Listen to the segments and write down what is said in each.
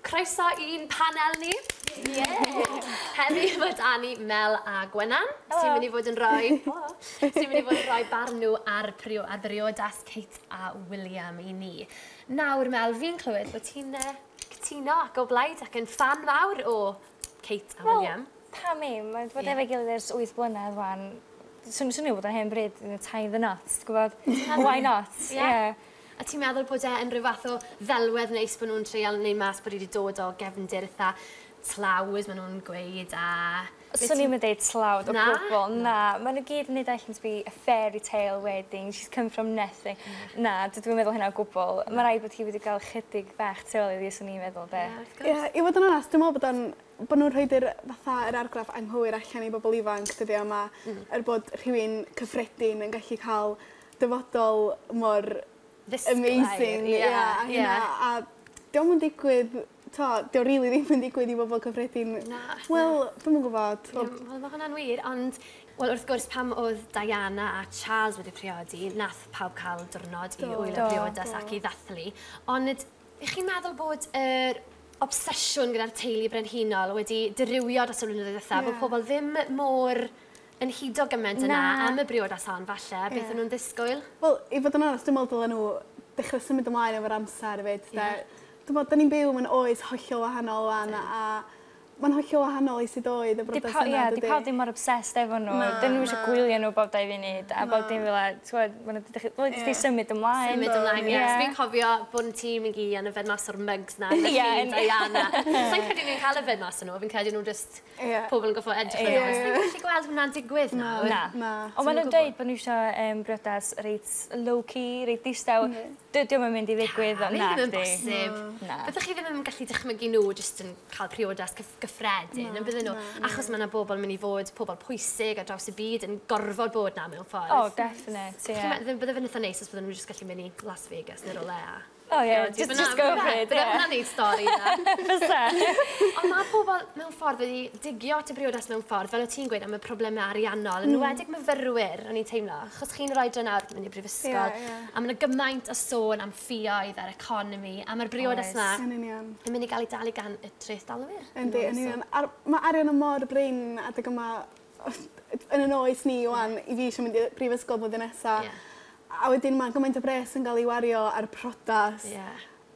Croeso i'n panel ni. Yeah. Heddi mae 'da ni Mel a Gwenan sy'n mynd i fod yn rhoi sy'n mynd i fod yn rhoi barn nhw ar briodas Kate a William i ni. Nawr Mel, fi'n clywed bod ti'n cytuno ac o blaid ac yn ffan fawr o Kate a William. Pam i? Mae wedi bod efo'i gilydd ers 8 blynedd wan. Swn i'n bod yn hen bryd yn tie the knot, ti'n gwybod? Why not? Yeah. A ti'n meddwl bod e yn rhyw fath o ddelwedd neis bod nhw'n treial neud mas bod wedi dod o gefndir eitha tlawd, maen nhw'n gweud, a Swn i'n deud tlawd o gwbl, na. Maen nhw gyd yn neud allan to be a fairy tale wedding, she's come from nothing. Na, dwi meddwl hynna o gwbl. Mae rhaid bod hi wedi cael chydig bach tu ôl iddi, swn i'n meddwl, de. Ie, i fod yn onest, dwi'n meddwl bod nhw'n rhoi'r fatha yr argraff anghywir allan i bobl ifanc dyddia yma, er bod rhywun cyffredin yn gallu cael dyfodol mor amazing. Ie, a dio'm yn digwydd, to, dio rili ddim yn digwydd i bobl cyffredin. Na. Wel, dwi'm yn gwybod. Wel, mae hwnna'n wir, ond wel, wrth gwrs, pam oedd Diana a Charles wedi priodi, nath pawb cael diwrnod i wylio briodas ac i ddathlu. Ond ych chi'n meddwl bod yr obsesiwn gyda'r teulu brenhinol wedi dirywio dros y blynyddoedd ddiwethaf, bod pobl ddim mor yn hudo gymaint yna am y briodas hon, falle, beth o'n nhw'n ddisgwyl? Wel, i fod yn onest, dwi'n meddwl dylen nhw dechrau symud ymlaen efo'r amser hefyd. Dwi'n meddwl, da ni'n byw mewn oes hollol wahanol wan, a mae'n hollol wahanol i sut oedd y briodas yna. Ie, di pawb ddim mor obsessed efo nhw. Dyn nhw eisiau gwylio nhw bob 2 funud, a bob dim fel 'a, ti'n gwbod, maen nhw wedi symud ymlaen. Symud ymlaen, ie. Fi'n cofio bod yn tîm i gyd yn yfed mas o'r mugs na, yn y llun Diana. Sa'n credu nhw'n cael yfed mas o nhw, fi'n credu nhw'n just pobl yn goffo edrych ar nhw. Sa'n gallu gweld hwnna'n digwydd nawr. Na. Ond maen nhw'n dweud bod nhw eisiau briodas reit low-key, reit distaw. Dydy o'm yn mynd i ddigwydd. Na, Na, ddim yn di. bosib. Na. Byddwch chi ddim yn gallu dychmygu nhw jyst yn cael priodas gyffredin, yn bydden nhw? Achos mae yna bobl yn mynd i fod, pobl pwysig ar draws y byd yn gorfod bod na mewn ffordd. Oh, definite, ie. Yeah. Bydde fe'n eitha neis os bydden nhw jyst gallu mynd i Las Vegas neu rywle a Oh, yeah, just go for it, Bydde yeah. hwnna'n neud stori na. Fysa. Ond mae pobl mewn ffordd wedi digio at y briodas mewn ffordd, fel o ti'n gweud am y problemau ariannol, yn enwedig myfyrwyr, o'n i'n teimlo, achos chi'n rhoi dyn nawr mynd i brifysgol, Ie, ie. a mae yna gymaint o sôn am ffioedd a'r economi, a mae'r briodas Oes. yma Yn union. yn mynd i gael ei dalu gan y trethdalwyr. Yndi, yn union. Mae arian yn mor brin adeg yma yn yn oes ni wan, i fi eisiau mynd i brifysgol blwyddyn nesa. A wedyn mae gymaint o bres yn cael ei wario ar priodas.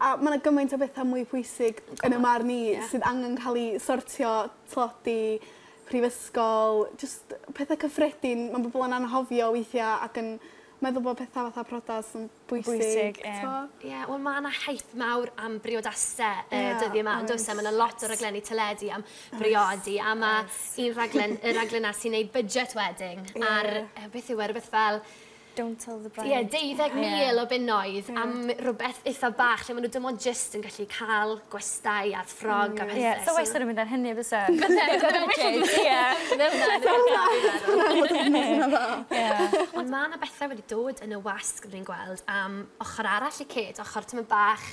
A mae yna gymaint o bethau mwy pwysig yn y marn i sydd angen cael ei sortio, tlodi, prifysgol, just pethau cyffredin. Mae bobl yn anghofio weithiau ac yn meddwl bod pethau fatha priodas yn bwysig. Bwysig, ie. T'mo? Ie, yeah, wel mae yna hype mawr am briodasau dyddiau yma, yn does e? Mae yna lot o raglenni teledu am briodi, a mae un raglen, y raglen na sy'n neud budget wedding ar, beth yw e, rhywbeth fel, Don't tell the bride. ie, 12,000 o bunnoedd am rhywbeth eitha bach, lle maen nhw dim ond just yn gallu cael gwestai a ffrog a pethau. Ie, so wastad yn mynd ar hynny, bysa. Bydde, Ie. Ie. Ond mae yna bethau wedi dod yn y wasg ni'n gweld am ochr arall i Kate, ochr tyma bach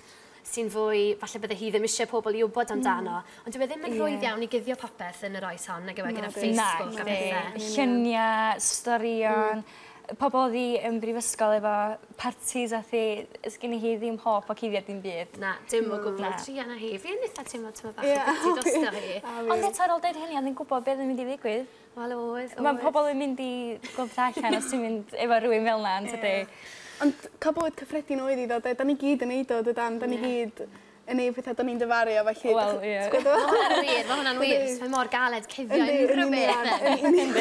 sy'n fwy, falle bydde hi ddim eisiau pobl i wybod amdano. Ond dyw e ddim yn rhwydd iawn i guddio popeth yn yr oes hon, nag yw e, gyda Na, di. Facebook a Na, pethau. Lluniau, storïon, pobl oedd hi yn brifysgol efo parties a thi, sgynni hi ddim hope o cuddiad dim byd. Na, dim o gwbl. Na. Druan â hi. Fi'n eitha teimlo tyma bach o piti drosto hi. A fi. Ond eto ar ôl deud hynny, oedd hi'n gwybod beth yn mynd i ddigwydd. Wel, oedd, Mae oedd. pobl yn mynd i gweld pethau allan os ti'n mynd efo rhywun fel 'na, yn tydi? Ond cael bywyd cyffredin oedd hi ddo, de. Da ni gyd yn neud o, dydan. Da ni gyd yn neud pethau da ni'n dyfaru a felly. Wel, ie. Ti'n gwbod? Mae hwnna'n wir, mae hwnna'n wir. Mae mor galed cuddio Yndi, yn unrhyw union, beth. yn union.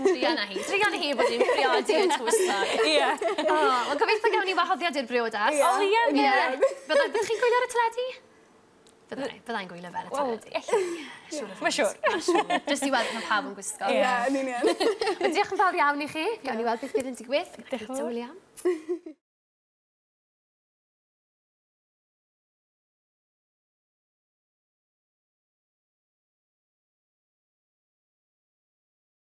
Druan â hi. Druan â hi bod hi'n priodi yn tywysog. Ie. O, wel gobeithio gawn ni wahoddiad i'r briodas. Ie. O, ie, Yn ie. union. Byddai'n chi'n gwylio ar y teledu? Byddai'n gwylio fe ar y Wel, teledu. ella. Siŵr o fod. Mae'n siŵr. Mae'n siŵr. Jyst i weld mae pawb yn gwisgo. Ie, yn union. Wel, diolch yn fawr iawn i chi. Gawn ni weld beth bydd yn digwydd. Diolch yn Peter fawr. William.